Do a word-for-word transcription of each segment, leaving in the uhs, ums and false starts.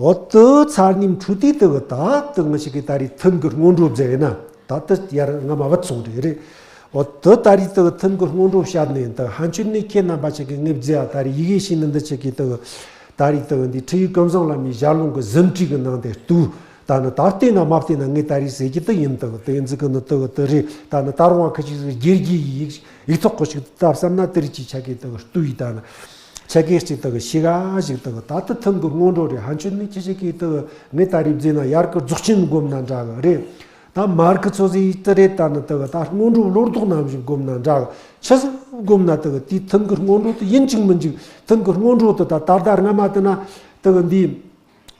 འོ་དེ་ཚར་ནས་འཕྲོས་ཏེ་དེ་གི་ད་དེ་ང་ཞིག་གི་ད་རེས་ཐུན་གི་སྔོན་འགྲོ་མཛད་ཡིན་ན་ད་དེ་ཡར་ང་མ་བུད་སོང་རེད་རེད། འོ་དེ་ད་རེས་དེ་གི་ཐུན་གི་སྔོན་འགྲོ་བཤད་ནས་ད་ཕན་ཆོད་ནས་ཁྱེད་རྣམ་པ་ཞིག་གི་ངེས་མཛད་ཡ་ད་རེས་ཡི་གེ་ཤེས་ནི་འདི་ཞིག་གི་དེ་གི་ད་རེས་དེ་གི་འདི་ཁྲིད་ཡིག་ཀུན་བཟང་བླ་མའི་ཞལ་ལུང་གི་ཟིན་བྲིས་གི་ནང་དེ་ལྟོས། ད་ནི་ད་བལྟས་ན་མ་བལྟས་ན་ངས་ད་རེས་ཟེར་གྱི་དེ་ཡིན། དེ་གི་དེ་ཡིན་ཟིག་གི་ནི་དེ་གི་དེ་རེད། ད་ནི་ད་རུང་བ་ཁི་ཅིག་ཟིག་སྒེར་གྱི་ཡིག་ཡིག་ཐོག་གི་ཞིག་ད་བསམ་ན་དེ་རིགས་ཀྱི་ཆ་གི་དེ་གི་ལྟོས་ཡིས་ད་ནི། ཆ་གེ་གཅིག་དག་ཤི་ག་ཞིག་དག་ད་ལྟ་ཐུན་གི་སྔོན་འགྲོ་རེད། ཕན་ཆོད་ནི་ཁྱི་ཞིག་གིས་དག་ངས་ད་རེས་བཟླས་ན་ཡར་གི་རྫོགས་ཆེན་བསྒོམ་ན་འདྲ་གི་རེད། ད་མར་གི་ཚོ་ཟིག་དེ་རེད། ད་ནི་དག་ད་སྔོན་འགྲོ་བློ་ལྡོག་རྣམ་བཞི་བསྒོམ་ན་འདྲ་གི། ཆི་ཟིག་བསྒོམ་ན་དག་དེའི་ཐུན་གི་སྔོན་འགྲོ་དེ་ཡིན་གཅིག་མིན་གཅིག་ཐུན་གི་སྔོན་འགྲོ་དེ་ད་ད་ལྟ་སྔ་མ་དེ་ན་དག་འདི།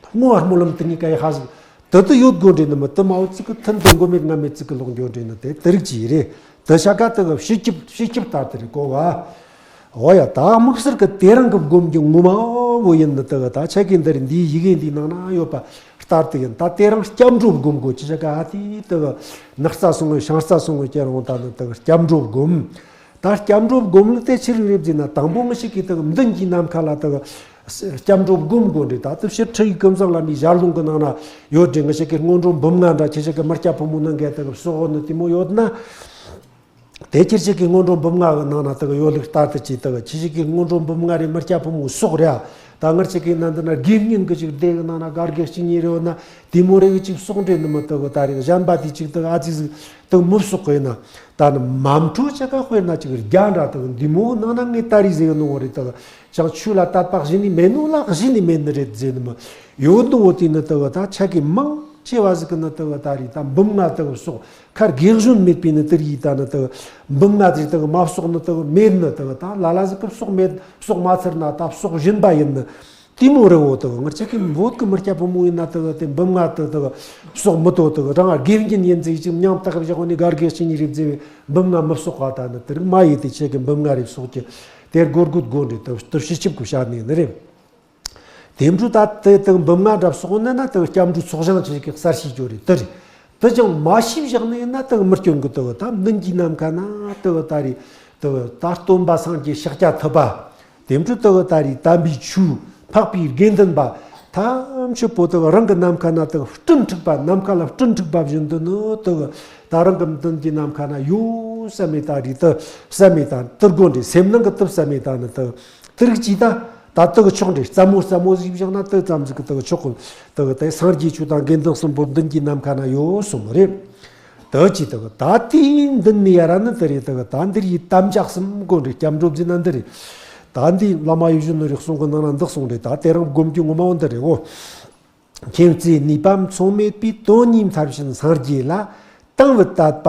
བསྔོ་བ་སྨོན་ལམ་དེ་གཉིས་ཀ་ཡི་ཧ་ཟིག་དེ་དུ་ཡོད་དགོས་འདྲེ་ནི་མི་དུ་མའོ་ཙི་གི་ཐུན་དུ་འགོ་མེད་ང་མེད་ཙི་གི་ལོག་འགྱོ་འདྲེ་ནི་དེ་དེ་རིགས་ཀྱི་རེད། དུ་ཤ་ཀ་དུ་གི་ཕྱི་སྐྱིབ་ཕྱི་སྐྱིབ་ལྟར་དུ་རེད་གོ་བ། འོ་ཡ་ད་དམིགས་བསལ་གི་དེ་རང་གི་སྒོམ་རྒྱུ་ངོ་མ་བོ་ཡིན་ནི་དུ་གི་ད་ཆ་གི་འདིར་འདིའི་ཡི་གེ་འདིའི་ནང་ན་ཡོད་པ་ལྟར་དུ་ཡིན། ད་དེ་རང་སྐྱབས་འགྲོ་སྒོམ་དགོས་ཅི་ཤ་ཀ་ཨ་དེ་དུ་གི་ནག་རྩ་སོང་གི་ཤང་རྩ་སོང་གི་སྐྱེ་རུང་ད་ནི་དུ་གི་སྐྱབས་འགྲོ་སྒོམ། ད་སྐྱབས་འགྲོ་སྒོམ་ལ་དེ་ཕྱིར་རེད་ཟེར་ན་དང་པོ་ང་ཞིག་གིས་དེ་མདུན་གྱི་ནམ་མཁའ་ལ་དེ་སྐྱབས་འགྲོ་སྒོམ་དགོས་འདྲེ། ད་དེ་ཕྱིར་ཁྲིད་ཡིག་ཀུན་བཟང་བླ་མའི་ཞལ་ལུང་གི་ནང་ན་ཡོད་འདྲེ། ང་ཞིག་གིས་སྔོན་འགྲོ་འབུམ་ལྔ་འདྲ་ཁྱེད་ཞིག་གིས་མི་སྐྱབས་ཕོ་མོ་ནང་གི་དེ་གསོག་འོ་ནི་དེ་མོ་ཡོད་ན། དེ་ཁྱེད་ཞིག་གིས་སྔོན་འགྲོ་འབུམ་ལྔ་གི་ནང་ན་དེ་ཡོད་ལུགས་ལྟར་དུ་ཅིག་དེ་ཁྱེད་ཞིག་གིས་སྔོན་འགྲོ་འབུམ་ལྔ་རེ་མི་སྐྱབས་ཕོ་མོ་གསོག་རེད། ད་ང་ཞིག་གིས་ན་འདི་ན་དགེ་བསྙེན་གི་ཅིག་སྡེ་གི་ནང་ན་གར་གེ་གཅིག་གཉིས་རེ་ཡོད་ན་དེ་མོ་རེ་གི་ཅིག་གསོག་འདྲེ་ནི་མི་དེ་གི་ད་རེ་གཞན་པ་དེ་ཅིག་དེ་ཨ་ཙི་ཟིག་དུ་མི་བསོག་གི་ན། ད་ནི་མ་འཕྲོ་ཆ་ག་དཔེར་ན་ཅིག་རྒྱ་འདྲ་དང་འདི་མོ་ནང་ན་ངས་ད་རེས་ཟེར་གི་ནོ་རེད། ད་ཅང་ཆོས་ལ་དད་པ་གཞི་ནས་མེད་ནོ་ལ་གཞི་ནས་མེད་ནི་རེད་ཟེར་ནི་མི་ཡོད་ནོ་དེ་ནི་ད་ད་ཆ་གི་མང་ཆེ་བ་ཟིག་གི་ནི་ད་ད་རེས་ད་འབུམ་ལྔ་ད་བསོག་ཁར་དགེ་གཞོན་མེད་པའི་ནི་དེར་ཡིས་ད་ནི་ད་འབུམ་ལྔ་ཟིག་ད་མ་བསོག་ནི་ད་མེད་ནི། ད་ད་ལ་ལ་ཟིག་གི་བསོག་མེད་བསོག་མ་ཚར་ན་ད་བསོག་བཞིན་པ་ཡིན་ནི། དེ་མོ་རེ་བོ་དང་ང་ཅག་གི་བོད་ཀྱི་མི་སྐྱ་ཕོ་མོ་ཡིན་ན་དག་དེ་འབུམ་ལྔ་དག་དག་སོག་མི་དོ་དག་རང་དགེ་རྒན་ཡིན་ཟིག་ཅིག་མཉམ་དག་བཞག་ནས་གར་གེ་ཕྱི་ཉིན་རེ་བརྩེ་བའི་འབུམ་ལྔ་མི་སོག་ག་ད་ནི་དེ་རིགས་མ་ཡིན་ཏེ་ཆེ་གི་འབུམ་ལྔ་རེ་སོག་གི་དེ་སྒོར་སྒོར་སྒོ་འདྲེ་དུ་དུ་ཕྱི་ཆིབ་གི་བྱ་ནས་ནི་རེད། དེ་འཕྲོ་ད་དེ་དག་འབུམ་ལྔ་འདྲ་སོག་ནི་ན་དག་སྐྱབས་འགྲོ་ཚོགས་ཞང་ཆེ་གི་གསར་ཤེས་ཅོ་རེད་དེ་རེད། དེ་ཀྱང་མ་ཤེས་བཞག་ནས་ན་དག་མི་སྐྱོན་གི་དག་ད་མདུན་གྱི་ནམ་མཁའ་ན་དག་ད་རེད། དག་ད་སྟོན་པ་སངས་རྒྱས་ཤཱཀྱ་ཐུབ་པ། དེ་འཕྲོ་དག་ད་རེས་དམ་པའི་ཆོས་འཕགས་པའི་དགེ་འདུན་པ་ཐམས་ཅད་པོ་དག་རང་གི་ནམ་མཁའ་ན་དག་སྤྲིན་འཁྲིགས་པ་ནམ་མཁའ་ལ་སྤྲིན་འཁྲིགས་པ་བཞིན་དུ་ནི་དག་ད་རང་གི་མདུན་གྱི་ནམ་མཁའ་ན་ཡོད་བསམ་མེད་ད་རེས་དུ་བསམ་མེད་ད་དུ་དགོན་འདྲེ་སེམས་ནང་གི་དུ་བསམ་མེད་ད་ནི་དུ་དུ་རིགས་ཀྱིས་ད་ད་དུ་གི་ཆོག་འདྲེ་རྩ་མོ་རྩ་མོ་ཟིག་བཞག་ན་དུ་ཙམ་ཟིག་གི་དུ་གི་ཆོག་གི་དུ་གི་དེ་སངས་རྒྱས་ཆོས་དང་དགེ་འདུན་གསུམ་པོ་མདུན་གྱི་ནམ་མཁའ་ན་ཡོད་གསུངས་རེད། དག་ཅི་དག་ད་དེའི་མདུན་ནས་ཡ་ར་ནི་དེ་རེད། དག་ད་འདིར་ཡི་དམ་བཅའ་གསུམ་དགོན་རེད། སྐྱབས་འགྲོ་བཟླས་ན་འདི་རེད། ད་འདི་བླ་མ་ཡིད་བཞིན་ནོར་བུའི་གསུང་གི་ནང་ན་འདི་གསུངས་རེད། ད་དེ་རང་སྒོམ་རྒྱུ་ངོ་མ་འོ་འདི་རེད་འོ། མཁྱེན་བརྩེ་ནུས་པ་མཚུངས་མེད་པའི་དོན་གཉིས་མཐར་ཕྱིན་སངས་རྒྱས་ལ། དང་བའི་དད་པ་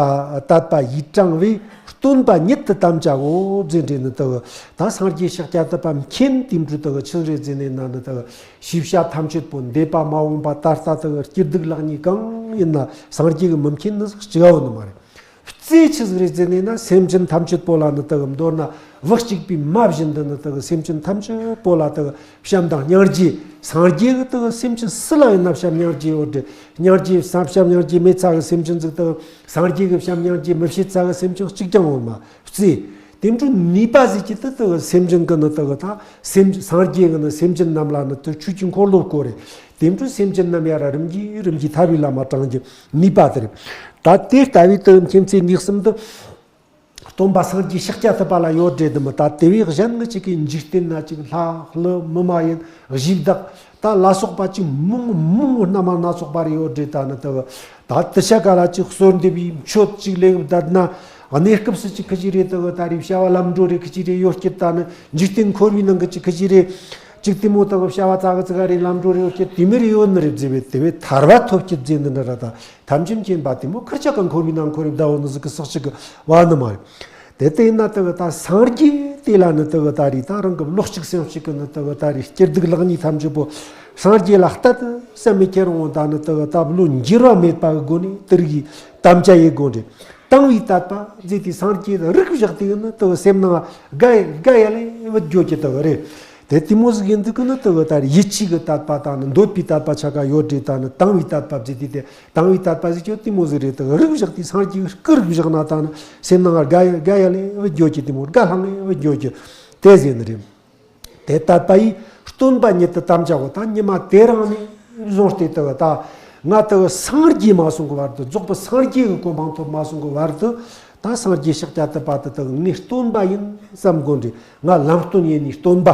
དད་པ་ཡིད་དྲངས་པའི་སྟོན་པ་ཉིད་དུ་དམ་བཅའ་འོ་བཟླས་འདྲེ་ནི་དག་ད་སངས་རྒྱས་ཤཱཀྱ་ཐུབ་པ་མཁྱེན་དེ་འདྲ་དག་ཆི་རེད་ཟེར་ནས་ན་ནི་དག་ཤེས་བྱ་ཐམས་ཅད་པོ་འདས་པ་མ་འོངས་པ་ད་ལྟ་དག་སྐྱིད་སྡུག་ལེགས་ཉེས་གང་ཡིན་ན་སངས་རྒྱས་ཀྱིས་མི་མཁྱེན་ནི་ཟིག་ཅི་གའོ་ནི་མ་རེད། བརྩེ་ཆི་ཟིག་རེད་ཟེར་ནས་ན་སེམས་ཅན་ཐམས་ཅད་པོ་ལ་ནི་དག་མདོར་ན་བུ་གཅིག་པའི་མ་བཞིན་དུ་ནི་དག་སེམས་ཅན་ཐམས་ཅད་པོ་ལ་དག་བྱམས་དང་སྙིང་རྗེ། སངས་རྒྱས་ཀྱི་དག་སེམས་ཅན་སུ་ལ་ཡིན་ན་བྱམས་སྙིང་རྗེ་ཡོད་དེ། སྙིང་རྗེ་བྱམས་སྙིང་རྗེ་མེད་ཚ་གི་སེམས་ཅན་ཟིག་དག་སངས་རྒྱས་ཀྱི་བྱམས་སྙིང་རྗེ་མི་བྱེད་ཚ་གི་སེམས་ཅན་གཅིག་ཀྱང་ཡོད་མ། བརྩེ། དེ་འཕྲོ་ནུས་པ་ཟིག་གི་དུ་དུ་སེམས་ཅན་གི་ནི་དུ་གི་ད་སེམས་སངས་རྒྱས་གི་ནི་སེམས་ཅན་རྣམས་ལ་ནི་དུ་ཆོས་ཀྱི་འཁོར་ལོ་བསྐོར་རེད། དེ་འཕྲོ་སེམས་ཅན་རྣམས་ཡ་ར་རིམ་གྱིས་རིམ་གྱིས་ཐར་བའི་ལམ་མ་དྲངས་ཀྱི་ནུས་པ་དེ་རེད། ད་དེ་ལྟ་བུའི་དུ་མཁྱེན་བརྩེ་ངེས་གསུམ་དུ་སྟོན་པ་སངས་རྒྱས་ཤཱཀྱ་ཐུབ་པ་ལ་ཡོད་རེད་དུ་མི་ད་དེ་བས་གཞན་ངི་ཅིག་གི་འཇིག་རྟེན་ན་ཅིག་ལྷ་ཀླུ་མི་མ་ཡིན་གཞི་བདག་ད་ལ་སོགས་པ་ཅིག་མང་མང་རྣམ་པ་སྣ་ཚོགས་པ་རེ་ཡོད་རེད། ད་ནི་དུ་ད་དུ་ཤ་ཀ་ལ་ཅིག་གསོལ་འདེབས་ཡིན་མཆོད་ཅིག་ལེགས་བསྡད་ན། གནས་སྐབས་སུ་ཅིག་ཁི་ཅི་རེད་དུ་ད་རེས་བྱ་བ་ལམ་འགྲོ་རེ་ཁི་ཅི་རེ་ཡོད་སྐྱིད་ད་ནི་འཇིག་རྟེན་འཁོར་བའི་ནང་གི་ཅིག་ཁི་ཅི་རེ་ཅིག་དེ་མོ་དག་བྱ་བ་ཙག་གི་ཙི་ག་རེ་ལམ་འགྲོ་རེ་ཡོད་སྐྱིད་དེ་མི་རེ་ཡོད་ནི་རེད་ཟེར་བས་དེ་བས་ཐར་བ་ཐོབ་སྐྱིད་ཟེར་ནི་འདྲ་ར་ད་ཐམས་ཅད་མཁྱེན་པ་དེ་མོ་ཁིར་ཅག་གི་འཁོར་བའི་ནང་འཁོར་བའི་ཟླ་བོ་ནི་ཟིག་གི་སོག་ཅིག་གི་བ་ནི་མ་རེད། དེ་ལྟ་ཡིན་ན་དག་ད་སངས་རྒྱས་དེ་ལ་ནི་དག་ད་རེས་ད་རང་གི་བློ་གཅིག་སེམས་གཅིག་གི་ནི་དག་ད་རེས་སྐྱིད་སྡུག་ལེགས་ཉེས་ཐམས་ཅད་པོ་སངས་རྒྱས་ལ་གཏད་དུ་བསམ་མི་ཁྱེར་འོང་ད་ནི་དག་ད་བློ་འགྱུར་བ་མེད་པ་གི་སྒོ་ནས་དེ་རིགས་དམ་བཅའ་ཡི་སྒོ་འདྲེ། དང་བའི་དད་པ་མཛད་དེ་སངས་རྒྱས་རིགས་བཞག་དེ་ནི་དུ་སེམས་ནང་དགའ་དགའ་ཡ་ལེ་བུད་འགྱོ་གི་དུ་རེད། དེ་དེ་མོ་ཟིག་ཡིན་དུས་ཀྱི་ནི་དུ་ད་ཡིད་ཆེས་ཀྱི་དད་པ་དང་ནི་འདོད་པའི་དད་པ་ཆ་ག་ཡོད་རེད། ད་ནི་དང་བའི་དད་པ་མཛད་དེ་དེ་དང་བའི་དད་པ་ཟིག་ཀྱང་དེ་མོ་ཟིག་རེད། དུ་རིགས་བཞག་དེ་སངས་རྒྱས་སྐུ་རིགས་བཞག་ན་ད་ནི་སེམས་ནང་དགའ་ཡ་དགའ་ཡ་ལེ་བུད་འགྱོ་གི་དེ་མོ་དགའ་ལྷང་ངེ་བུད་འགྱོ་གི་དེ་ཟེར་ནི་རེད། དེ་དད་པ་ཡིས་སྟོན་པ་ཉིད་དུ་དམ་བཅའ་བོ་དང་ཉི་མ་དེ་རང་ནས་ བཟུང་སྟེ་དུ་ད་ང་དུ་སངས་རྒྱས་མ་སོང་གི་བར་དུ། རྫོགས་པའི་སངས་རྒྱས་ཀྱི་གོ་འཕང་ཐོབ་མ་སོང་གི་བར་དུ། ད་སངས་རྒྱས་ཤཱཀྱ་ཐུབ་པ་དུ་དུ་ངའི་སྟོན་པ་ཡིན་བསམ་དགོས་འདྲི། ང་ལམ་སྟོན་ཡིན་ནི་སྟོན་པ།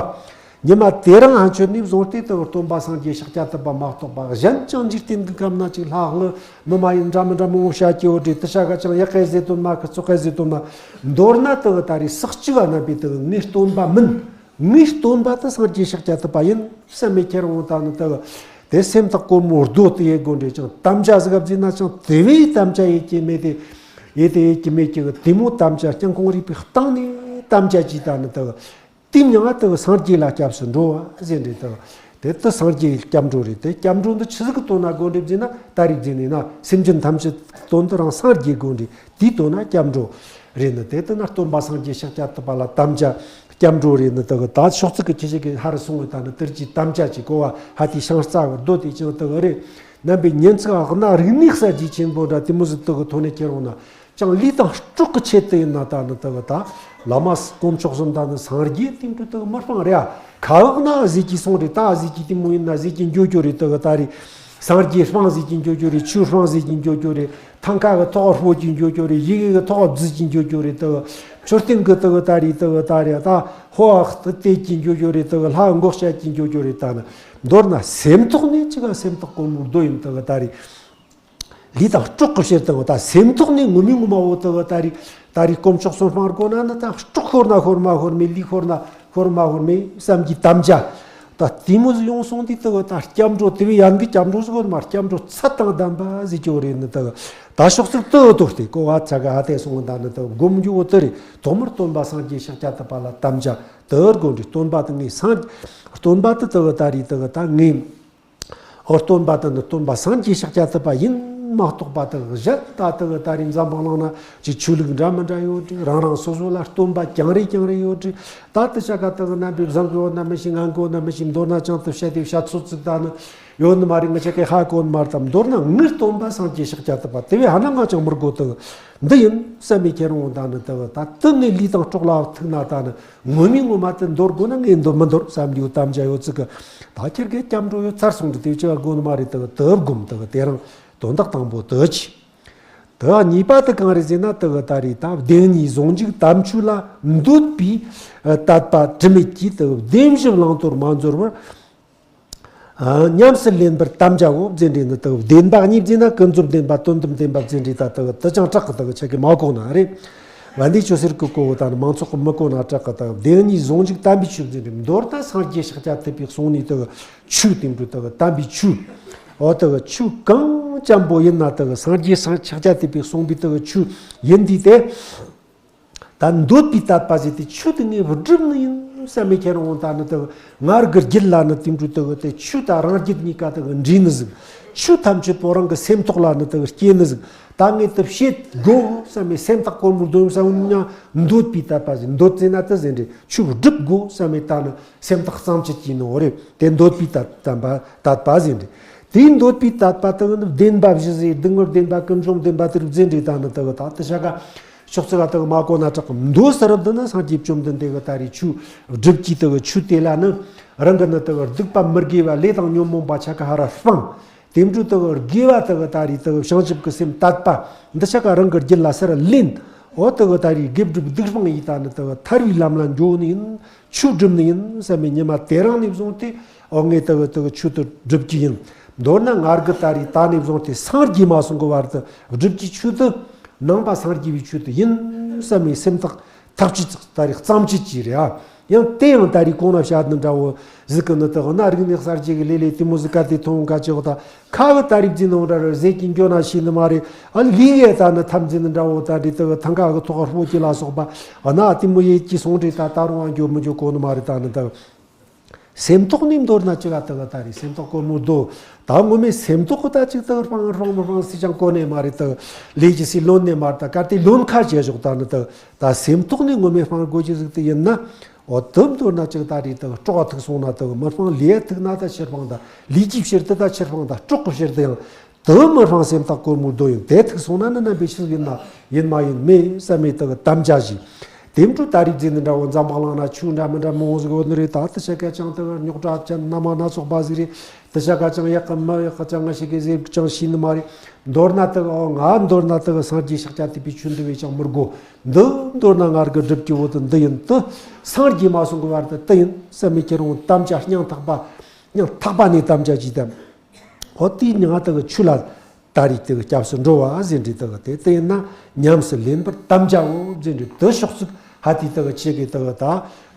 ཉི་མ་དེ་རིང་ཧན་ཆོད་ནས་བཟུང་སྟེ་དུ་སྟོན་པ་སངས་རྒྱས་ཤཱཀྱ་ཐུབ་པ་མ་གཏོགས་པ་གཞན་ཅང་འཇིག་རྟེན་གྱི་ཁམས་ན་ཅིག་ལྷག་ལུ་མི་མ་ཡིན་འདྲ་མི་འདྲ་མང་བོ་བཤད་ཀྱི་ཡོད་འདྲི། དུ་ཤ་ག་ཅང་ཡག་གེ་ཟེ་དོན་མ་ཁི་ཚོགས་གེ་ཟེ་དོན་མ། མདོར་ན་དུ་ད་རེས་སག་ཅི་བ་རྣམ་པའི་དུ་ངའི་སྟོན་པ་མིན། ངའི་སྟོན་པ་དེ་སངས་རྒྱས་ཤཱཀྱ་ཐུབ་པ་ཡིན་བསམ་མེད་ཁྱེར་འོང་ད་ནི་དེ་དེ་སེམས་ཐག་གོར་མོ་རྡོ་དེ་ཡེ་དགོས་འདྲེ་ཅང་དམ་བཅའ་ཟིག་བརྩིས་ན་ཅང་དེ་བས་དམ་བཅའ་ཡེ་ཀྱི་མེད་དེ། ཡེ་དེ་ཡེ་ཀྱི་མེད་ཀྱི་དེ་མོ་དམ་བཅའ་སྐྱང་ཁོང་རིག་པའི་སྟེང་ནས་དམ་བཅའ་ཅིག་ད་ནི་དེ་དེ་མྱང་ང་དེ་སངས་རྒྱས་ལ་སྐྱབས་སུ་འགྲོ་བ་ཟེར་འདྲེ་དེ་དེ་དེ་སངས་རྒྱས་སྐྱབས་འགྲོ་རེད། དེ་སྐྱབས་འགྲོ་འདི་ཆི་ཟིག་གི་དོན་ན་དགོས་འདྲེ་བརྩིས་ན། ད་རིག་བརྩིས་ནས་ན་སེམས་ཅན་ཐམས་ཅད་དོན་དུ་རང་སངས་རྒྱས་དགོས་འདྲེ། དེའི་དོན་ན་སྐྱབས་འགྲོ་རེད་ནི། དེ་ལྟ་ན་སྟོན་པ་སངས་རྒྱས་ཤཱཀྱ་ཐུབ་པ་ལ་དམ་བཅའ་སྐྱབས་འགྲོ་རེད་ནི། དེ་གི་ད་ཕྱོགས་ཚིག་གི་ཁྱེད་ཅག་གི་ཧ་རུ་སོང་བའི་ད་ནི་དེར་གྱི་དམ་བཅའ་གྱི་གོ་བ་ཧ་དེ་ཤང་རྩ་བར་རྡོ་དེ་ཅང་དེ་གི་རེད། རྣམ་པའི་ཉིན་ཚིག་ཨ་གནའ་རིག་གནས་གསར་བརྗེ་ཆེན་པོ་འདྲ་དེ་མོ་ཟིག་དེ་གི་ཐོག་ནས་ཁྱེར་འོང་ན་ཅང་ལུས་དང་སྲོག་གི་ཆེད་དུ་ཡིན་ན་ད་ནི་དེ་གི་ད་བླ་མ་དཀོན་མཆོག་གསུམ་ད་ནི་སངས་རྒྱས་དེ་འདྲ་དེ་གི་མི་སྤང་རེད་ཨ། ཁ་འགག་ན་ཟིག་གི་སོང་རེད། ད་ཟིག་གི་དེ་མོ་ཡིན་ན་ཟིག་གི་འགྱོ་འགྱོ་རེད། དེ་གི་ད་རེད། སངས་རྒྱས་སྤང་ཟིག་གི་འགྱོ་འགྱོ་རེད། ཆོས་སྤང་ཟིག་གི་འགྱོ་འགྱོ་རེད། ཐང་ཁ་གི་ཐོག་སྤོ་གི་འགྱོ་འགྱོ་རེད། ཡི་གེ་གི་ཐོག་བརྫིས་གི་འགྱོ་འགྱོ་རེད། དེ་གི་མཆོད་རྟེན་གི་དེ་གི་ད་རེད། དེ་གི་ད་རེད། ད་ཧོ་ཨ་དེ་བལྟས་གི་འགྱོ་འགྱོ་རེད། དེ་གི་ལྷ་མགོ་བཤད་གི་འགྱོ་འགྱོ་རེད། ད་ནི་མདོར་ན་སེམས་ཐོག་ནས་ཅི་ག་སེམས་ཐག་གོར་མོ་རྡོ་ཡིན། དེ་གི་ད་རེད། ལུས་དང་སྲོག་གི་ཕྱིར་དུ་ད་སེམས་ཐོག་ནས་ངོ་མི་ངོ་མ་བོ་དེ་གི་ད་རེད། ད་རེད་དཀོན་མཆོག་གསུམ་སྤང་དགོས་ན་ནི་ད་སྲོག་ཤོར་ན་ཤོར་མ་ཤོར་མེད། ལུས་ཤོར་ན་ཤོར་མ་ཤོར་མེད་བསམ་གྱི་དམ་བཅའ། ད་དེ་མོ་ཟིག་ཡོང་སོང་དུས་དེ་གི་ད་སྐྱབས་འགྲོ་དེ་བས་ཡན་གི་སྐྱབས་འགྲོ་ཟིག་ཡོད་མ། སྐྱབས་འགྲོ་ཚད་དང་ལྡན་པ་ཟིག་ཅིག་རེད་ནི། དེ་གི་ད་ཕྱོགས་ཚིག་དེ་གི་དོར་ཏེ་གོ་བ་ཆ་ག་ཧ་དེ་སོང་ད་ནི་དེ་གི་སྒོམ་རྒྱུ་བོ་དེ་རེད། ཐོག་མར་སྟོན་པ་སངས་རྒྱས་ཤཱཀྱ་ཐུབ་པ་ལ་དམ་བཅའ་དེ་དགོས་འདྲེ། སྟོན་པ་དེ་ངའི་སངས་སྟོན་པ་དེ་དེ་གི་ད་རེད། དེ་གི་ད་ངའི་འོ་སྟོན་པ་དེ་ནི་སྟོན་པ་སངས་རྒྱས་ཤཱཀྱ་ཐུབ་པ་ཡིན་མ་གཏོགས་པ་དེ་གཞན་ད་དེ་གི་ད་རེས་འཛམ་བུ་གླིང་ན་ཅིག་ཆོས་ལུགས་འདྲ་མི་འདྲ་ཡོད་འདྲེ། རང་རང་སོ་སོ་ལ་སྟོན་པ་རྐྱང་རེ་རྐྱང་རེ་ཡོད་འདྲེ། ད་དེ་ཆ་ག་དེ་གི་རྣམ་པའི་བཟང་གི་ཡོད་ན་མི་ཤེས། ངན་གི་ཡོད་ན་མི་ཤེས། མདོར་ན་ཅང་དེ་བཤད་དེ་བཤད་ཚོད་ཚིག་ད་ནི་ཡོད་ནི་མ་རེད། ང་ཆ་གི་ཧ་གོ་ནི་མ་རེད། ད་མདོར་ན་ངའི་སྟོན་པ་སངས་རྒྱས་ཤཱཀྱ་ཐུབ་པ་དེ་བས་ཧ་ན་ང་ཅང་མི་དགོས། དེ་འདི་ཡིན་བསམ་མེད་ཁྱེར་འོང་ད་ནི་དེ་གི་ད་དེ་ངའི་ལུས་དང་སྲོག་ལ་ཐུག་ན་ད་ནི། ངོ་མའི་ངོ་མ་དེ་འདོར་དགོས་ན་ངས་འདོར་མི་འདོར་བསམ་རྒྱུ་དམ་བཅའ་ཡོད་ཚིག་གི། ད་ཁྱེད་ཀྱི་སྐྱབས་འགྲོ་ཡོད་ཚར་སོང་དུས་དེ་ཅི་ག་དགོས་ནི་མ་རེད། དེ་གི་དེ་སྒོམ། དེ་གི་དེ་རང་དོན་དག་དང་པོ་དེ་ཅི། དེ་གཉིས་པ་དེ་གང་རེད་ཟེར་ན། དེ་གི་ད་རེད། ད་བདེན་གཉིས་ཟུང་འཇུག་དམ་ཆོས་ལ་འདོད་པའི་དད་པ་དྲི་མེད་ཀྱིས་དེ་གི་བདེན་བཞི་བླང་དོར་མ་འཛོལ་བར། ཨ། ཉམས་སུ་ལེན་པར་དམ་བཅའ་འོ་བཟླས་འདྲེ་ནི། དེ་བདེན་པ་གཉིས་བཟླས་ན་ཀུན་རྫོབ་བདེན་པ་དོན་དམ་བདེན་པ་བཟླས་འདྲེ། ད་དེ་དེ་ཅང་དྲག་གི། དེ་ཆ་གི་མ་གོ་ན་རེད། བན་དེ་ཆོས་ཟེར་གི་གོ་བོ་ད་ནི་མང་ཚོགས་གི་མི་གོ་ན་དྲག་གི། དེ་བདེན་གཉིས་ཟུང་འཇུག་དམ་པའི་ཆོས་བཟླས་འདྲེ། མདོར་ན་སངས་རྒྱས་ཤཱཀྱ་ཐུབ་པའི་གསུང་ནི་དེ་ཆོས་དེ་འདྲ་དེ་དམ་པའི་ཆོས། འོ་དེ་ཆོས་གང་ཅན་པོ་ཡིན་ན་དེ་སངས་རྒྱས་སངས་ཤཱཀྱ་ཐུབ་པའི་གསུང་པའི་དེ་ཆོས་ཡིན་དུས་དེ། ད་འདོད་པའི་དད་པ་ཟེར་དེ་ཆོས་དེ་ངས་བསྒྲུབ་ནི་ཡིན་བསམ་མེད་ཁྱེར་འོང་ད་ནི་དེ་ང་རང་གི་རྒྱུད་ལ་ནི་དེ་འདྲ་དེ་དེ་ཆོས་དང་རང་རྒྱུད་གཉིས་ཀ་དེ་འདྲེས་ནི་ཟིག་ཆོས་ཐམས་ཅད་པོ་རང་གི་སེམས་ཐོག་ལ་ནི་དེ་སྐྱེ་ནི་ཟིག་ད་ངས་དེ་བྱེད་དགོས་བསམ་མེད་སེམས་ཐག་གོར་མོ་རྡོ་ཡིན་བསམ་ཡང་འདོད་པའི་དད་པ་ཟེར། འདོད་ཟེར་ན་དེ་ཟེར་འདྲེ། ཆོས་བསྒྲུབ་དགོས་བསམ་མེད་ད་ནི་སེམས་ཐག་གཙང་བཅད་ཀྱི་ནི་འོ་རེད། དེ་འདོད་པའི་དད་དད་པ་དད་པ་ཟེར་འདྲེ། དེའི་འདོད་པའི་དད་པ་དེ་ནི་བདེན་པ་བཞི་ཟེར། སྡུག་བསྔལ་བདེན་པ། ཀུན་འབྱུང་བདེན་པ། དེ་རུ་བཟླས་འདྲེ་ད་ནི་དེ་གི་ད་དེ་ཆ་ག་ཕྱོགས་ཚིག་ག་དེ་གི་མ་གོ་ན་དྲག་གི། མདོ་ཟེར་བ་འདི་ནི་སངས་རྒྱས་བཅོམ་ལྡན་འདས་གི་ད་རེས་ཆོས་སྒྲུབ་ཀྱི་དེ་གི་ཆོས་དེ་ལ་ནི་རང་གི་ནི་དེ་གི་སྡིག་པ་མི་དགེ་བ་ལས་དང་ཉོན་མོངས་པ་ཆ་ག་ཧ་ར་སྤངས། དེ་འདྲ་དེ་གི་དགེ་བ་དེ་གི་ད་རེས་དེ་གི་བྱང་ཆུབ་ཀྱི་སེམས་དད་པ་འདི་ཆ་ག་རང་གི་རྒྱུད་ལ་ཟེར་ལེན། འོ་དེ་གི་ད་རེས་དགེ་སྒྲུབ་སྡིག་སྤངས་ཡིས་ད་ནི་དེ་གི་ཐར་བའི་ལམ་ལ་འགྱོ་ནི་ཡིན། ཆོས་སྒྲུབ་ནི་ཡིན་བསམ་མེད་ཉི་མ་དེ་རིང་ནས་བཟུང་སྟེ། འོ་ངས་དེ་གི་དེ་གི་ཆོས་དེ་སྒྲུབ་ཀྱི་ཡིན། མདོར་ན་ང་རང་གི་ད་རེས་ད་ནས་བཟུང་སྟེ་སངས་རྒྱས་མ་སོང་གི་བར་དུ་སྒྲུབ་ཀྱི་ཆོས་དེ་ནང་པ་སངས་རྒྱས་པའི་ཆོས་དེ་ཡིན་བསམ་མེད་སེམས་ཐག་ཐག་ཆོད་ད་རེས་གཙང་བཅད་ཀྱི་རེད་ཨ། ཡང་དེ་ཡང་ད་རེས་གོང་ན་བཤད་ནི་འདྲ་བོ་ཟིག་གི་ནི་དེ་གི་ན་རིག་གནས་གསར་བརྗེ་གི་ལེ་ལེ་དེ་མོ་ཟིག་ག་དེ་ཐོང་ག་ཅིག་ད་ཁ་གི་ད་རེས་བརྫིས་ནི་འདྲ་རེད་ཟེར་གྱི་འགྱོ་ན་ཤེས་ནི་མ་རེད་ཨ། ལུས་ཡས་ད་ནི་ཐབས་འཛིན་ནི་འདྲ་བོ་ད་རེས་དེ་གི་ཐང་ག་གི་ཐོག་ག་སྤོ་གི་ལ་སོགས་པ་ཨ་ན་དེ་མོ་ཡས་ཀྱི་སོང་རེད། ད་ད་རུང་ཨ་འགྱོ་མི་འགྱོ་གོ་ནི་མ་རེད། ད་ནི་དེ་གི་སེམས་ཐོག་ནས་མདོར་ན་ཅི་ག་དེ་གི་ད་རེས་སེམས་ཐག་གོར་མོ་རྡོ། ད་ངོ་མའི་སེམས་ཐོག་གི་ད་ཅིག་དེ་གི་སྤང་སྤང་མི་སྤང་སི་ཅང་གོ་ནི་མ་རེད། དེ་གི་ལས་ཀྱི་སི་ལོན་ནི་མ་རེད། ད་ག་དེ་ལོན་ཁ་བྱས་ཞོག་ད་ནི་དེ་གི་ད་སེམས་ཐོག་ནས་ངོ་མའི་སྤང་དགོས་ཀྱི་ཟིག་དེ་ཡིན་ན། འོ་དེ་མདོར་ན་ཅིག་ད་རེས་དེ་གི་སྲོག་ཐུག་སོང་ན་དེ་གི་མི་སྤང་། ལུས་ཐུག་ན་ད་ཕྱིར་སྤང་། ད་ལུས་ཀྱི་ཕྱིར་དུ་ད་ཕྱིར་སྤང་། ད་སྲོག་གི་ཕྱིར་དུ་ཡང་དེ་མི་སྤང་སེམས་ཐག་གོར་མོ་རྡོ་ཡིན། དེ་ཐུག་སོང་ན་ནི་རྣམ་པའི་ཆོས་ཡིན་ན་ཡིན་མ་ཡིན་མེད་བསམ་མེད་དེ་གི་དམ་བཅའ་བཞེས། དེ་འཕྲོ་ད་རེས་རྫས་འདི་འདྲ་བོ་འཛམ་བུ་གླིང་ན་ཆོས་འདྲ་མི་འདྲ་མང་བོ་ཟིག་ཡོད་ནི་རེད། ད་དེ་ཆ་ག་ཅང་དེ་རྙོག་དྲ་ཅན་སྣ་མང་སྣ་ཚོགས་པ་ཟིག་རེད། དེ་ཆ་ག་ཅང་ཡག་གི་མི་ཡག་གི་ཅང་ང་ཞིག་གི་ཟེར་ཅང་ཤེས་ནི་མ་རེད། མདོར་ན་དེ་གི་ཨོ་ང་མདོར་ན་དེ་གི་སངས་རྒྱས་ཤཱཀྱ་ཐུབ་པའི་ཆོས་འདི་བས་ཅང་མི་དགོ། འདི་མདོར་ན་ང་ར་གི་སྒྲུབ་ཀྱི་བོ་དེ་འདི་ཡིན། དེ་སངས་རྒྱས་མ་སོང་གི་བར་དུ་དེ་ཡིན་བསམ་མི་ཁྱེར་འོང་དམ་བཅའ་སྙིང་ཐག་པ་སྙིང་ཐག་པ་ནས་དམ་བཅའ་བྱས་དམ། ཨོ་དེའི་ཉིན་ང་དེ་གི་ཆོས་ལ་ད་རེས་དེ་གི་སྐྱབས་སུ་འགྲོ་བ་ཟེར་འདྲི་དེ་གི་དེ་དེ་ཡིན་ན་ཉམས་སུ་ལེན་པར་དམ་བཅའ་འོ་ཟེར་འདྲི་དེ་ཕྱོགས་ཚིག་ཧ་དེ་དེ་གི་ཆེ་གི་དེ་གི་ད་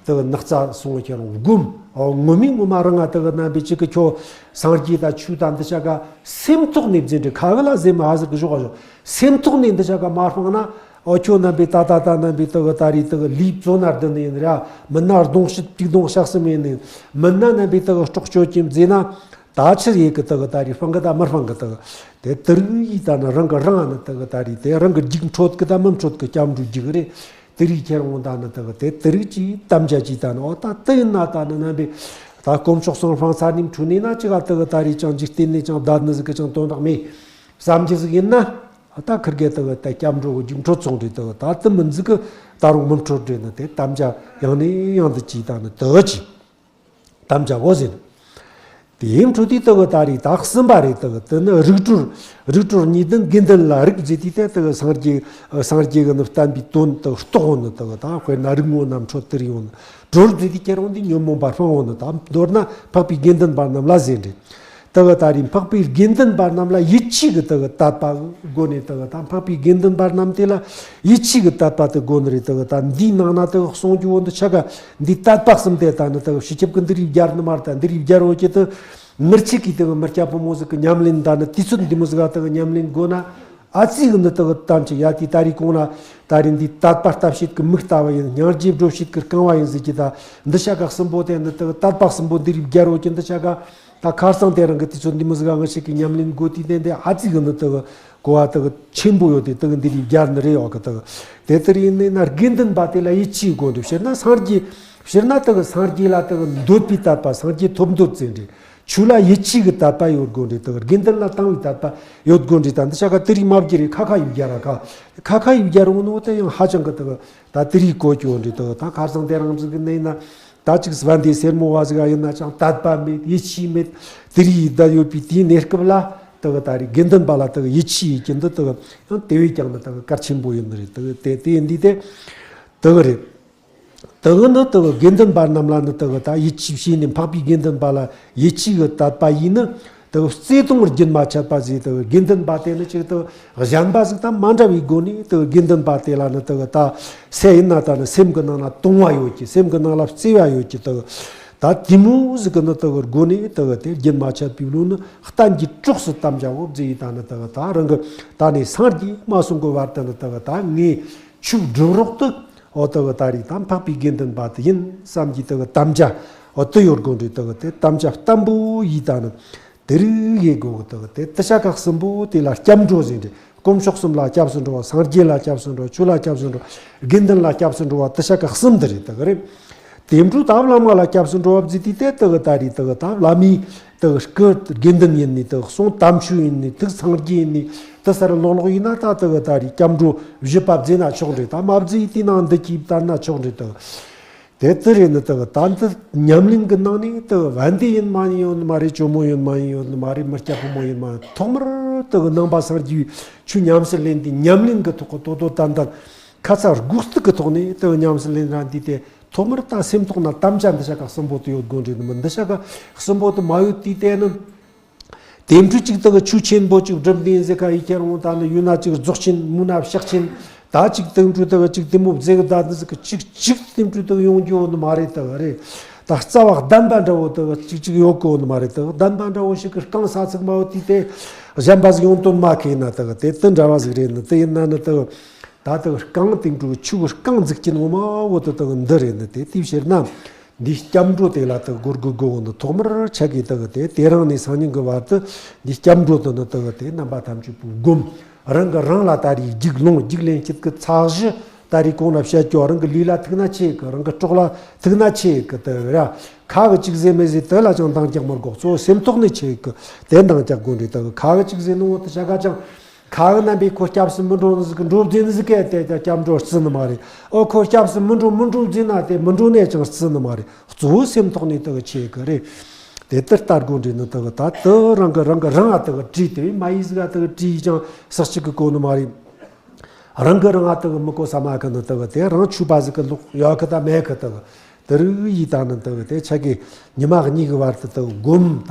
དེ་གི་ནག་རྩ་སོང་ཁྱེར་འོང་སྒོམ། ཨོ་ངོ་མའི་ངོ་མ་རང་ང་དེ་གི་རྣམ་པའི་ཅིག་གི་ཁྱོ་སངས་རྒྱས་ད་ཆོས་ད་འདི་ཆ་ག་སེམས་ཐོག་ནས་ཟེར་འདྲི་ཁ་གི་ལ་ཟེར་མི་ཧ་ཟེར་གི་ཞོག་ཞོག་སེམས་ཐོག་ནས་འདི་ཆ་ག་མ་སྤངས་ན། ཨོ་ཁྱོད་རྣམ་པའི་ད་ད་ད་རྣམ་པའི་དེ་གི་ད་རེས་དེ་གི་ལུས་བཙོ་ན་བདུན་ནི་ཡིན་ར། མིན་ན་གདོང་ཕྱིར་དྲུག་གདོང་ཞག་གསུམ་ཡིན་ནི། མིན་ན་རྣམ་པའི་དེ་གི་སྲོག་གཅོད་ཀྱི་མཛེས་ན། ད་ཕྱིར་ཡེ་གི་དེ་གི་ད་རེས་སྤང་གི་ད་མི་སྤང་གི་དེ་གི་དེ་དེ་རིགས་ཡིས་ད་ནི་རང་གི་རང་ནི་དེ་གི་ད་རེས་དེ་རང་གི་རྒྱུགས་འཕྲོད་གི་ད་མི་འཕྲོད་གི་སྐྱབས་འགྲོ་རྒྱུགས་རེད། དེ་རིགས་ཁྱེར་འོང་ད་ནི་དེ་གི་དེ་དེ་རིགས་ཀྱིས་དམ་བཅའ་གྱིས་ད་ནི་ཨོ་ད་དེ་ཡིན་ན་ད་ནི་རྣམ་པའི་ད་དཀོན་མཆོག་གསུམ་སྤང་ཚར་ནས་འཁྲུལ་ནས་ན་ཅི་ག་དེ་གི་ད་རེས་ཅང་འཇིག་རྟེན་ནས་ཅང་བདག་ནི་ཟིག་གི་ཅང་དོན་དག་མེད་བསམ་རྒྱུ་ཟིག་ཡིན་ན། ད་ཁིར་གེ་དེ་གི་ད་སྐྱབས་འགྲོ་གི་རྒྱུགས་འཕྲོད་ཚོང་རེད། དེ་གི་ད་དེ་མི་འཛི་གི་ད་རུང་མི་འཕྲོད་རེད་ནི་དེ་དམ་བཅའ་ཡང་ནས་ཡང་དུ་གྱིས་ད་ནི་དེ་གི་གྱིས་དམ་བཅའ་བོ་ཟེར། དེའི་འཕྲོ་དེ་དེ་གི་ད་རེས་ད་གསུམ་པ་རེད། དེ་གི་དེ་ནི་རིགས་སྒྲོར་རིགས་སྒྲོར་གཉིས་ལྡན་དགེ་འདུན་ལ་རིགས་ཟེར་དུས་དེ་དེ་གི་སངས་རྒྱས་སངས་རྒྱས་གི་ནི་བསྟན་པའི་དོན་དེ་རྟོགས་འོང་ནི། དེ་གི་ད་དཔེར་ན་རིགས་ངོ་རྣམས་འཕྲོད་དེ་རེད་ཡོང་ནི། སྒྲོར་ཟེར་དུས་ཁྱེར་འོང་དེ་ཉོན་མོངས་པ་སྤང་འོང་ནི། ད་མདོར་ན་འཕགས་པའི་དགེ་འདུན་པ་རྣམས་ལ་ཟེར་རེད། དེ་གི་ད་རེས་འཕགས་པའི་དགེ་འདུན་པ་རྣམས་ལ་ཡིད་ཆེས་ཀྱི་དེ་གི་དད་པ་སྒོ་ནས་དེ་གི་ད་འཕགས་པའི་དགེ་འདུན་པ་རྣམས་དེ་ལ་ཡིད་ཆེས་ཀྱི་དད་པ་དེ་སྒོ་ནས་རེད། དེ་གི་ད་འདིའི་ནང་ན་དེ་གི་གསུང་རྒྱུ་བོ་འདི་ཆ་ག་འདི་དད་པ་གསུམ་དེ་ད་ནི་དེ་གི་སྤྱི་ཁྱབ་ཀྱི་འདི་རིགས་བརྒྱ་རེད་ནི་མ་རེད། ད་འདི་རིགས་བརྒྱ་རོ་ཀྱི་དེ་མི་ཆེ་གི་དེ་གི་མི་སྐྱ་ཕོ་མོ་ཟིག་གི་ཉམས་ལེན་ད་ནི་དུས་ཚོད་འདི་མོ་ཟིག་ག་དེ་གི་ཉམས་ལེན་དགོས་ན། ཨ་ཙི་གི་ནི་དེ་གི་དམ་ཆོས་ཡ་དེ་ད་རེས་གོང་ན་ད་རེས་འདི་དད་པ་ལྟ་བྱེད་ཀྱི་མིག་ལྟ་བ་ཡིན། སྙིང་རྗེ་སྒྲུབ་བྱེད་ཀྱི་རྐང་བ་ཡིན་ཟེར་གྱི་ད་འདི་ཆ་ག་གསུམ་པོ་དེ་ནི་དེ་གི་དད་པ་གསུམ་པོ་འདི་རིགས་བརྒྱ་རོ་ཀྱི་འདི་ཆ་ག་ད་ཁར་སང་དེ་རང་གི་དུས་ཚོད་འདི་མོ་ཟིག་ག་ང་ཞིག་གི་ཉམས་ལེན་དགོས་དུས་དེ་འདི་ཨ་ཙི་གི་ནི་དེ་གི་གོ་བ་དེ་གི་ཆེན་པོ་ཡོད་དེ་དེ་གི་འདི་རིགས་བརྒྱ་ནི་རེད་ཡོད་གི། དེ་གི་དེ་ལྟར་ཡིན་ནི་ན་དགེ་འདུན་པ་དེ་ལ་ཡིད་ཆེས་དགོས་འདུག་ཕྱིར་ན་སངས་རྒྱས་ཕྱིར་ན་དེ་གི་སངས་རྒྱས་ལ་དེ་གི་འདོད་པའི་དད་པ་སངས་རྒྱས་ཐོབ་འདོད་ཟེར་འདྲ། ཆོས་ལ་ཡིད་ཆེས་ཀྱི་དད་པ་ཡོད་དགོས་འདྲ། དེ་གི་དགེ་འདུན་ལ་དང་བའི་དད་པ་ཡོད་དགོས་འདྲ། ད་འདི་ཆ་ག་དེ་རིགས་མ་བརྒྱབ་རེད། ཁ་ཁ་ཡིག་བརྒྱབ་ར་ཁ་ཁ་ཁ་ཡིག་བརྒྱབ་རུང་ནོ་དེ་ཡང་ཧ་ཅང་གི་དེ་གི་ད་དེ་རིགས་གོ་རྒྱུ་འདྲ། དེ་གི་ད་ཁར་སང་དེ་རང་ཟིག་གི་ནས་ན་ད་ཅིག་བན་དེ་སེར་མོ་བ་ཟིག་ཡིན་ན་ཅང་དད་པ་མེད། ཡིད་ཆེས་མེད། དེ་རིགས་ཡིད་ད་ཡོད་པའི་དེའི་གནས་སྐབས་ལ་དེ་གི་ད་རེས་དགེ་འདུན་པ་ལ་དེ་གི་ཡིད་ཆེས་ཡིད་ཀྱི་འདི་དེ་གི་ཡང་དེ་བས་ཀྱང་ནི་དེ་གི་གལ་ཆེན་པོ་ཡིན་ནི་རེད། དེ་གི་དེ་དེ་ཡིན་དུས་དེ་དེ་གི་རེད། དེ་གི་ནི་དེ་གི་དགེ་འདུན་པ་རྣམས་ལ་ནི་དེ་གི་ད་ཡིད་ཆེས་བྱས་ནས་འཕགས་པའི་དགེ་འདུན་པ་ལ་ཡིད་ཆེས་ཀྱི་དད་པ་ཡིས་ནི་དེ་གི་བརྩེ་དུང་རྒྱུན་མ་ཆད་པ་ཟེར། དེ་གི་དགེ་འདུན་པ་དེ་ནི་ཅིག་དེ་གི་གཞན་པ་ཟིག་དང་མ་འདྲ་བའི་སྒོ་ནས་དེ་གི་དགེ་འདུན་པ་དེ་ལ་ནི་དེ་གི་ད་སེ་ཡིན་ན་ད་ནི་སེམས་ཀྱི་ནང་ན་དུང་བ་ཡོད་ཀྱི། སེམས་ཀྱི་ནང་ལ་བརྩེ་བ་ཡོད་ཀྱི། དེ་གི་ད་དེ་མོ་ཟིག་གི་ནི་དེ་གི་སྒོ་ནས་དེ་གི་དེ་རྒྱུན་མ་ཆད་པའི་ལུགས་ནི་གཏན་གྱི་གྲོགས་སུ་དམ་བཅའ་འོ་བརྩེ་ཡིས་ད་ནི་དེ་གི་ད་རང་གི་ད་ནི་སངས་རྒྱས་མ་སོང་གི་བར་དུ་ནི་དེ་གི་ད་ངས་ཆོས་སྒྲུབ་རོགས་དུ། འོ་དེ་གི་ད་རེས་ད་འཕགས་པའི་དགེ་འདུན་པ་དེ་ཡིན་བསམ་གྱི་དེ་གི་དམ་བཅའ་འོ་དེ་ཡོད་དགོས་འདྲ། དེ་གི་དེ་དམ་བཅའ་བརྟན་པོ་ཡིས་ད་ནི་དེ་རིགས་ཡེ་དགོས་གི། དེ་གི་དེ་དེ་ཆ་ག་གསུམ་པོ་དེ་ལ་སྐྱབས་འགྲོ་ཟེར་འདྲ། དཀོན་མཆོག་གསུམ་ལ་སྐྱབས་སུ་འགྲོ་བ། སངས་རྒྱས་ལ་སྐྱབས་སུ་འགྲོ་བ། ཆོས་ལ་སྐྱབས་སུ་འགྲོ་བ། དགེ་འདུན་ལ་སྐྱབས་སུ་འགྲོ་བ་དེ་ཆ་ག་གསུམ་དེ་རེད། དེ་གི་རེད། དེ་འཕྲོ་ད་བླ་མ་ལ་སྐྱབས་སུ་འགྲོ་བ་ཟེར་དུས་དེ་དེ་གི་ད་རེས་དེ་གི་ད་བླ་མའི་དེ་གི་སྐུ་དགེ་འདུན་ཡིན་ནི། དེ་གི་གསུང་དམ་ཆོས་ཡིན་ནི། ཐུགས་སངས་རྒྱས་ཡིན་ནི། དེ་ཚར་ལོག་ལོག་ཡིན་ན་ད་དེ་གི་ད་རེས་སྐྱབས་འགྲོ་བཞི་པ་བརྩི་ན་ཆོག་འདྲ། ད་མ་བརྩིས་དེའི་ནང་འདི་གྱིས་བསྟན་ན་ཆོག་འདྲ། དེ་གི་དེ་དེ་རེད་ནི། དེ་གི་ད་འདི་ཉམས་ལེན་གྱི་ནང་ནས་དེ་གི་བན་དེ་ཡིན་མ་ཡིན་ཡོད་ནི་མ་རེད། ཇོ་མོ་ཡིན་མ་ཡིན་ཡོད་ནི་མ་རེད། མི་སྐྱ་ཕོ་མོ་ཡིན་མ་ཡིན། ཐོག་མར་དེ་གི་ནང་པ་སངས་རྒྱས་ཆོས་ཉམས་སུ་ལེན་དུས་ཉམས་ལེན་གྱི་ཐོག་གི་དོ་དོ་ཏན་ཏན་ཁ་ཚ་དགོས་གཏུག་གི་ཐོག་ནས་དེ་གི་ཉམས་སུ་ལེན་ར་འདི་དེ། ཐོག་མར་ད་སེམས་ཐོག་ན་དམ་བཅའ་འདི་ཆ་ག་གསུམ་པོ་དེ་ཡོད་དགོས་འདྲ་ནི་མིན། འདི་ཆ་ག་གསུམ་པོ་དེ་མ་ཡོད་དུས་དེ་ནི། དེ་འཕྲོ་གཅིག་དེ་གི་ཆོས་ཆེན་པོ་གཅིག་སྒྲུབ་འདི་ཡིན་ཟེར་ཁ་ཡིག་ཁྱེར་འོང་ད་ནི་ཡུལ་ན་གཅིག་རྫོགས་ཆེན། མུ་ན་ཕྱག་ཆེན། ད་གཅིག་དེ་འཕྲོ་དེ་གི་གཅིག་དེ་མོ་བཟེ་གི་ད་འདི་ཟིག་གི་གཅིག་གཅིག་དེ་འཕྲོ་དེ་གི་ཡོང་རྒྱུ་ཡོད་ནི་མ་རེད། དེ་གི་རེད། ད་རྩ་བ་བདེན་པ་འདྲ་བོ་དེ་གི་གཅིག་གཅིག་ཡོད་གི་ཡོད་ནི་མ་རེད། དེ་གི་བདེན་པ་འདྲ་བོ་ཞིག་གི་རྐང་ས་ཚིག་མ་ཡོད་དུས་དེ་གཞན་པ་ཟིག་ཡོང་དོན་མ་ཁེལ་ན། དེ་གི་དེ་དེ་འདྲ་བ་ཟིག་རེད་ནི། དེ་ཡིན་ན་ནི་དེ་གི་ད་དེ་རྐང་དེ་འགྲོ་ཆུ་རྐང་འཛུགས་ཀྱི་ངོ་མ་བོ་དེ་དེ་འདི་རེད་ནི། དེ་དེའི་ཕྱིར་ན་འདི་སྐྱབས་འགྲོ་དེ་ལ་དེ་སྒོར་དགོས་དགོས་བོ་འདི་ཐོག་མར་ཆ་གི་དེ་དེ་དེ་རང་ནས་སང་ཉིན་གི་བར་དུ་འདི་སྐྱབས་འགྲོ་དེ་ནི་དེ་དེ་རྣམ་པ་ཐམས་ཅད་པོ་སྒོམ། རང་གི་རང་ལ་ད་རེས་རྒྱུགས་ལོང་། རྒྱུགས་ལེན་བྱེད་ཀྱི་ཚད་གཞི་ད་རེས་གོང་ན་བཤད་རྒྱུ། རང་གི་ལུས་ལ་ཐུག་ན་ཆེ་གི། རང་གི་སྲོག་ལ་ཐུག་ན་ཆེ་གི། དེ་ར་ཁ་གི་ཅིག་ཟེར་མི་ཟེར་དེ་ལ་ཅང་འདང་རྒྱག་མི་དགོས། གཙོ་བོ་སེམས་ཐོག་ནས་ཆེ་གི་དེ་འདང་རྒྱག་དགོས་འདྲ། དེ་ཁ་གི་ཅིག་ཟེར་ནོ་དེ་ཆ་ག་ཅང་། ཁ་ཡང་རྣམ་པས་ཁོ་སྐྱབས་སུ་མི་འགྲོ་ནི་ཟིག་གི་འགྲོ་བདེ་ནི་ཟིག་གལ་ཏེ་ཀྱང་སྐྱབས་འགྲོ་རྩི་ནི་མ་རེད། ཨོ་ཁོ་སྐྱབས་སུ་མི་འགྲོ་མི་འགྲོ་བདེ་ན་དེ་མི་འགྲོ་ནས་ཀྱང་རྩི་ནི་མ་རེད། གཙོ་བོ་སེམས་ཐོག་ནས་དག་ཆེ་གི་རེད། དེ་ལྟར་ལྟ་དགོས་འདྲེ་ནི་དག་ད་དུ་རང་གི་རང་གི་རང་ང་དག་བྲིས་ཏེ་མ་ཡིག་ཟིག་ག་དག་བྲིས་ཀྱང་ཟག་གཅིག་གི་གོ་ནི་མ་རེད། རང་གི་རང་ང་དག་མི་གོ་ས་མ་གི་ནི་དག་དེ་རང་ཆུ་པ་ཟིག་གི་ལོག་ཡོད་གི་ད་མེད་གི་དག་དེ་རིགས་ཡིས་ད་ནི་དག་དེ་ཆ་གི་ཉི་མ་གཉིས་གི་བར་དུ་དག་སྒོམ་ད།